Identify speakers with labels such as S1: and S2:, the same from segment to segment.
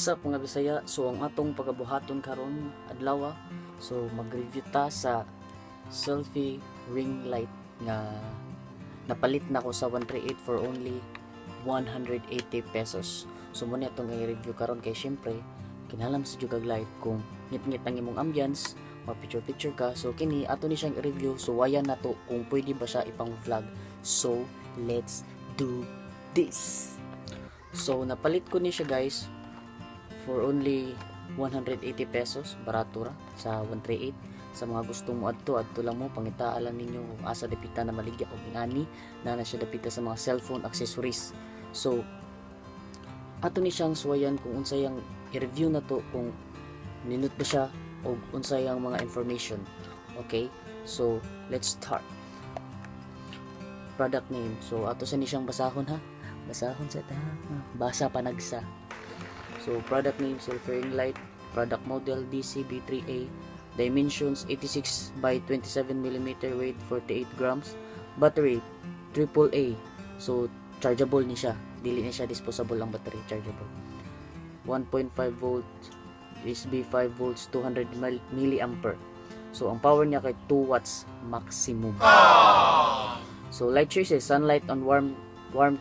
S1: What's up, mga Bisaya? So ang atong pagabuhaton karon adlaw, so mag-review ta sa selfie ring light nga napalit na ko sa 138 for only 180 pesos. So mo ni atong i-review karon kay syempre kinahanglan sa jud kag light kung ngit-ngit ang imong ambience, ma-picture picture ka. So kini ato ni siyang i-review, so wayan na to kung pwede ba siya ipang vlog. So let's do this. So napalit ko ni siya, guys, for only 180 pesos, barato ra sa 138. Sa mga gustong mo adto, adto lang mo, pangitaa lang ninyo kung asa dapita na maligya og ingani na na siya dapita sa mga cellphone accessories. So ato ni siyang suwayan kung unsay ang i-review na to, kung nindot ba siya o unsay ang mga information. Okay, so let's start. Product name. So ato sa ni siyang basahon ha, basahon sa ta, basa panagsa. So, product name, selfie ring light, product model, DCB3A, dimensions, 86 by 27 mm, weight, 48 grams, battery, AAA. So, chargeable ni siya. Dili ni siya disposable ang battery, chargeable. 1.5 volt, USB 5 volts, 200 milliampere. So, ang power niya kay 2 watts maximum. So, light choices, sunlight on warm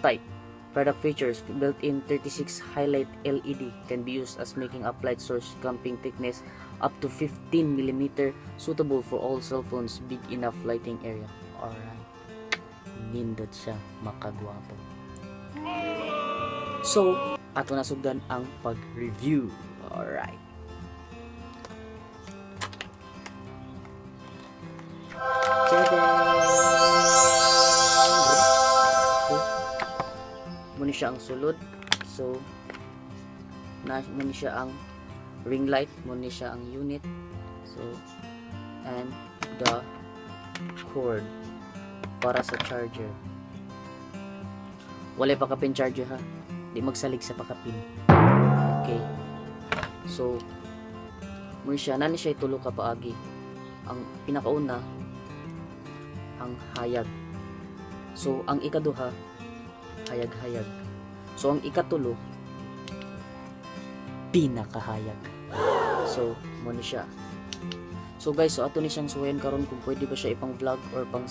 S1: type. Product features, built-in 36 highlight LED can be used as making up light source, clamping thickness up to 15 mm, suitable for all cell phones, big enough lighting area. Alright. Nindot siya, makagwapo. So, ato nasugdan ang pag-review. Alright. Tada! Okay. Muna siya ang sulod. So, na muna siya ang ring light, muna siya ang unit. So, and the cord para sa charger. Wala pa kapin charger ha. Di magsalig sa pakapin. Okay. So, muna siya, nani siya itulo ka paagi. Ang pinakauna, ang hayag. So, ang ikaduha, hayag-hayag. So, ang ikatulo, pinakahayag. So, mo ni siya. So guys, so ato ni siyang suwayan karon kung pwede ba siya ipang vlog or pang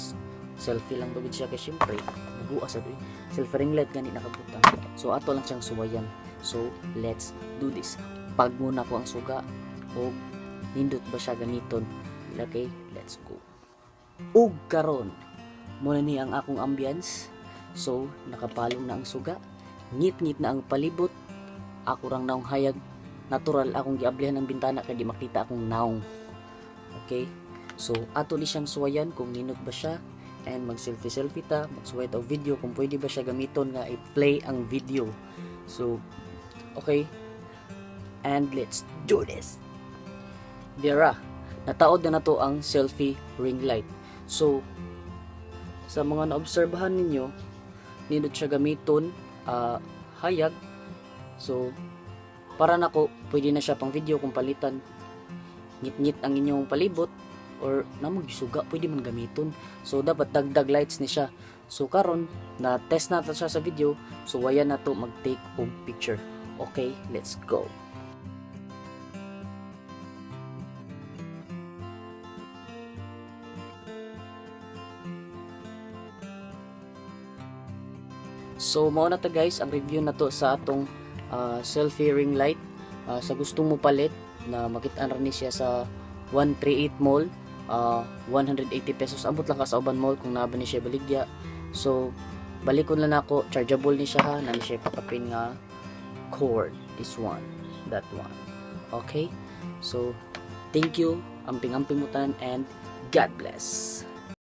S1: selfie lang gud siya kay syempre nabuas sa eh. Selfie ring light gani nakabutang. So ato lang siyang suwayan. So let's do this. Pag muna ko ang suga o nindot ba siya gamiton. Okay, let's go. Ug karon muna ni ang akong ambience. So nakapalong na ang suga. Ngit-ngit na ang palibot. Ako rang naong hayag. Natural akong giablihan ang bintana kay di makita akong naong. Okay? So, ato ni siyang suwayan kung nindot ba siya and mag selfie selfie ta, magsuway ta og video kung pwede ba siya gamiton nga i-play ang video. So, okay. And let's do this. Dira, nataod na nato ang selfie ring light. So, sa mga naobserbahan ninyo, nindot siya gamiton, hayag. So, para nako pwede na siya pang video kung palitan ngit-ngit ang inyong palibot or namog suga, pwede man gamiton. So dapat dagdag lights ni siya. So karon na test na to siya sa video, so wayan na to mag take og picture. Okay, let's go. So mao na to, guys, ang review na to sa atong selfie ring light. Sa gustong mo palit na makita ra ni siya sa 138 Mall, 180 pesos. Ambot lang ka sa uban mall kung naa ba ni siya baligya. So balikon lang nako, chargeable ni siya ha, na ni siya pakapin nga cord, this one, that one. Okay, so thank you, amping-amping mo tanan, and God bless.